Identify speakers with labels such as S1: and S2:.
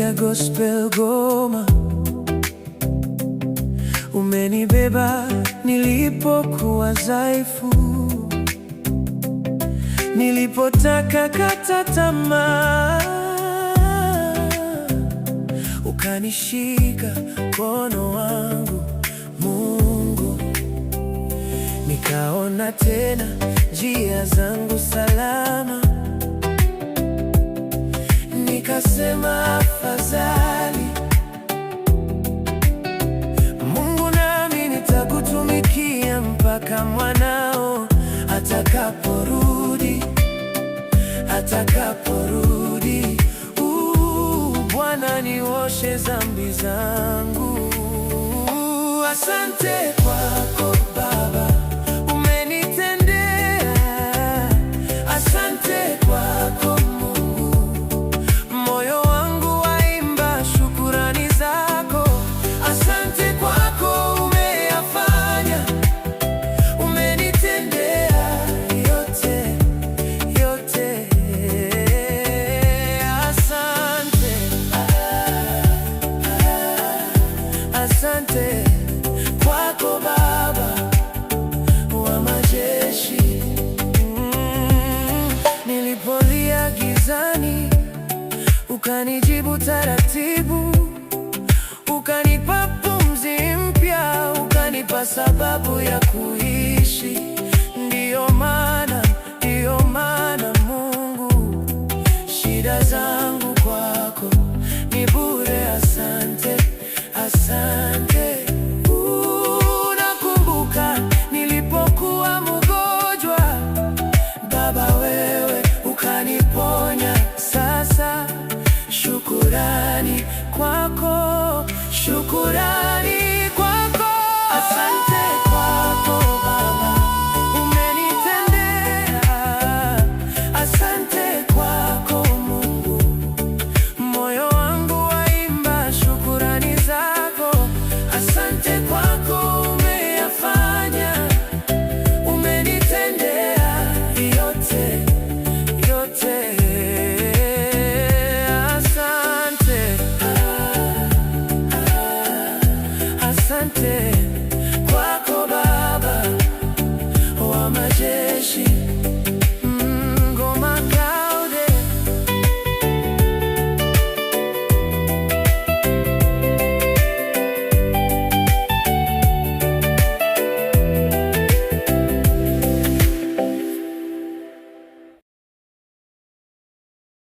S1: Sauti ya Gospel Goma. Umenibeba nilipokuwa dhaifu, nilipotaka kata tamaa, ukanishika mkono wangu Mungu, nikaona tena njia zangu salama, nikasema afadhali Mungu nami nitakutumikia mpaka mwanao atakaporudi, atakaporudi. Bwana nioshe dhambi zangu. Asante kwako Baba, umenitendea. Asante kwako Mungu, moyo wangu waimba shukurani zako. Asante kwako umeyafanya, umenitendea yote yote. Asante, asante kwako Baba wa majeshi. Nilipolia gizani, ukanijibu taratibu, ukanipa pumzi mpya, ukanipa sababu ya kuishi. Ndiyo maana Mungu, shida zangu kwako ni bure. Asante, asante. Unakumbuka nilipokuwa mgonjwa, Baba wewe ukaniponya. Sasa shukurani kwako, shukurani.